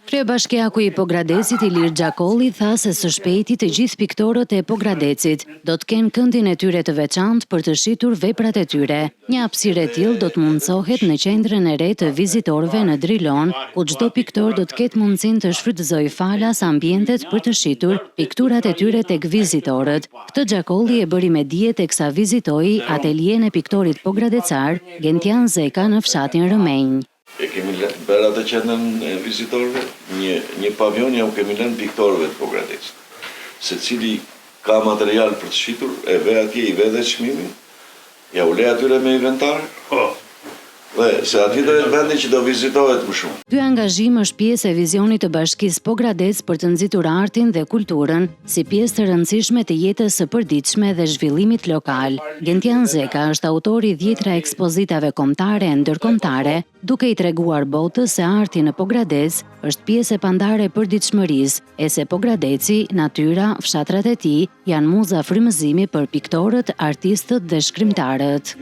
Kryebashkiaku i Pogradecit Ilir Xhakolli tha se së shpejti të gjithë piktorët e Pogradecit do të kenë këndin e tyre të veçantë për të shitur veprat e tyre. Një hapësirë e tillë do të mundësohet në qendrën e re të vizitorëve në Drilon, ku çdo piktor do të ketë mundësinë të shfrytëzojë falas ambientet për të shitur pikturat e tyre tek vizitorët. Këtë Xhakolli e bëri me dije teksa vizitoi atelienë e piktorit pogradecar, Gentian Zeka në fshatin Rrëmenj. E kemi bërë atë qendrën e vizitorëve, një një pavion ja u kemi lënë piktorëve të Pogradecit. Secili ka material për të shitur, e ve atje, i ve dhe çmimin, ja u le atyre me inventar. Po. Dhe se aty do jetë vendi që do vizitohet më shumë. Ky angazhim është pjesë e vizionit të Bashkisë Pogradec për të nxitur artin dhe kulturën si pjesë të rëndësishme të jetës së përditshme dhe zhvillimit lokal. Gentian Zeka është autor i dhjetëra ekspozitave kombëtare e ndërkombëtare, duke i treguar botës se arti në Pogradec është pjesë e pandarë e përditshmërisë, e se Pogradeci, natyra, fshatrat e tij, janë muza frymëzimi për piktorët, artistët dhe shkrimtarët.